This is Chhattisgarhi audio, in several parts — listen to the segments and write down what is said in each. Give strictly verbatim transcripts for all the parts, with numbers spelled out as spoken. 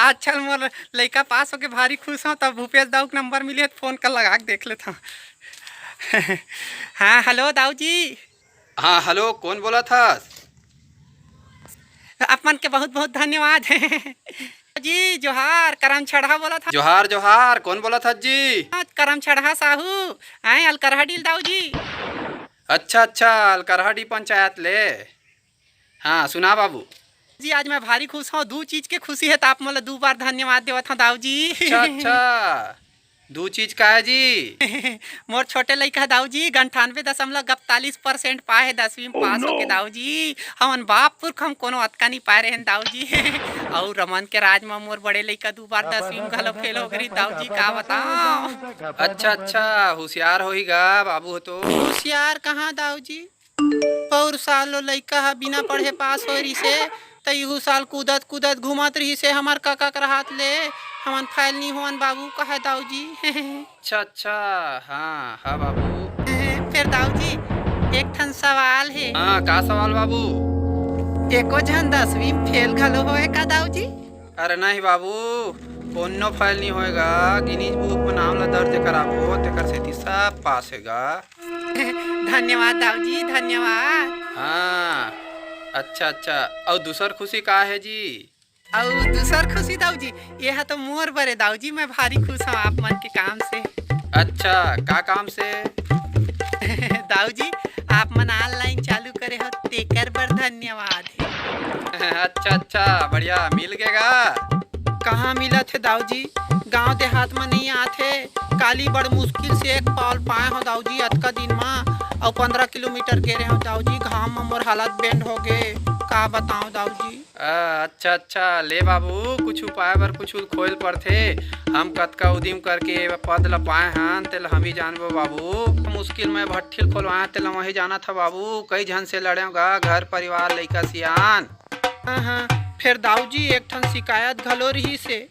अच्छा, मोर लइका पास होके भारी खुश हों, तब भूपेश दाऊ के नंबर मिले त फोन कर लगा के देख लेथों। हाँ, हेलो दाऊ जी। हाँ, हेलो, कोन बोलत हस? आप मन के बहुत बहुत धन्यवाद। जी जोहार, करम छड़हा बोलत हँव। जोहार जोहार, कोन बोलत हस जी? हाँ, करम छड़हा साहू, आए अलकरहा डील दाऊ जी। अच्छा अच्छा, अलकरहा डी पंचायत ले। हाँ, सुना बाबू। जी, आज मैं भारी खुश हों, दू चीज के खुशी हे, त आप मोला दू बार धन्यवाद देवत हँव दाऊ जी। अच्छा अच्छा, दू चीज का हे जी? मोर छोटे लइका हे दाऊ जी, अंठानवे दशमलव इकतालीस परसेंट पाए हे दसवीं में पास होके दाऊ जी। हमन बाप पुरख हम कोनो अतका नइ पाए रहेन दाऊ जी। अउ रमन के राज म मोर बड़े लइका दू बार दसवीं में घलो फेल होगे रहिस दाऊ जी, का बतावँ। अच्छा अच्छा, हुसियार होही गा बाबू ह तो। हुसियार कहाँ दाऊ जी, पउर साल ओ लइका ह बिना पढ़े पास होए रिहिसे, त इहू साल कूदत कूदत घूमत रिहिसे हमर कका कर हाथ ले। हमन फैल नी होवन बाबू, कहे दाऊ जी। अच्छा अच्छा, हाँ हाँ बाबू। फेर दाऊ जी, एक ठन सवाल हे। हाँ, का सवाल बाबू? एको झन दसवीं में फेल घलो होए का दाऊ जी? अरे नहीं बाबू, कोनो फैल नहीं होएगा। गिनीज बुक में नाम ला दर्ज कराबो, तेकर सेती सब पास हेगा। धन्यवाद दाऊ जी, धन्यवाद। हाँ, अच्छा अच्छा। अउ दूसर खुशी का हे जी? अउ दूसर खुशी दाऊ जी, ये हा तो मोर बरे दाऊ जी, मैं भारी खुश हों आप मन के काम से। अच्छा, का काम से? दाऊ जी, आप मन online चालू करे हो, तेकर बर धन्यवाद हे। अच्छा अच्छा, बढ़िया, मिल गे गा? कहाँ मिलत हे दाऊ जी, गांव देहात म नइ आत हे। काली बड़ मुश्किल से एक पावल पाए हों दाऊ जी, अतका दिन म, अउ पंद्रह किलोमीटर गे रहे हों दाऊ जी, घाम म मोर हालत बेंड हो गे, का बतावँ दाऊ जी। आ, अच्छा अच्छा, ले बाबू, कुछु पाए बर कुछु खोए ल पड़थे। हम कतका उदिम करके ए पद ल पाए हन, तेला हम ही जानबो बाबू। मुश्किल में भट्ठी ल खोलवाए हन, तेला वही जानत ह बाबू। कई झन से लड़ेंव गा, घर परिवार लइका सियान। हाँ हाँ, फेर दाऊ जी एक ठन शिकायत घलो रिहिसे।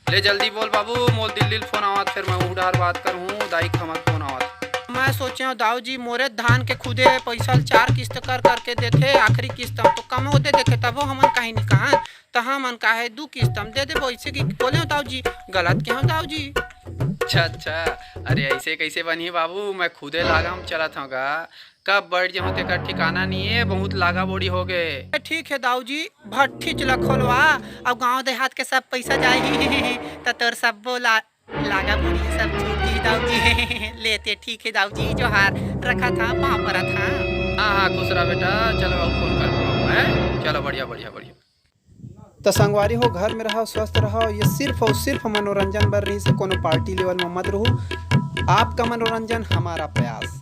ले जल्दी बोल बाबू, मोल दिल्ली ले फोन आवत, फेर मैं उहू डहर बात करहूँ, दाई के हमर फोन आवत। मैं सोचेंव दाऊ जी, मोरे धान के खुदे पइसा ल चार किस्त कर करके देथे, आखिरी किस्त म तो कम होते देथे, तभो हमन काहे नी कहन, त हमन काहे दू किस्त म दे देबो, अइसे कि बोलेंव दाऊ जी, गलत केहेंव दाऊ जी। अच्छा अच्छा, अरे अइसे कइसे बनही बाबू, मैं खुदे लागा म चलत हँव गा, कब बइठ जाहूँ तेकर ठिकाना नइ हे, बहुत लागा बोड़ी हो गे। ठीक हे दाऊ जी, भट्ठीच ल खोलवा, अउ गांव देहात के सब पइसा जाही, त तोर सब्बो ला-, लागा बोड़ी सब छूट दिही दाऊ जी। ले ते ठीक हे दाऊ जी, जोहार, रखत हँव, पाँव परत हँव। हाँ हाँ, खुश रह बेटा, चलो अब फोन करबो, हैं? चलो बढ़िया बढ़िया बढ़िया। त संगवारी हो, घर में रहव, स्वस्थ रहव। ये सिर्फ अउ सिर्फ मनोरंजन बर रहिसे, कोनो party level में मत रहू। आपका मनोरंजन, हमारा प्रयास।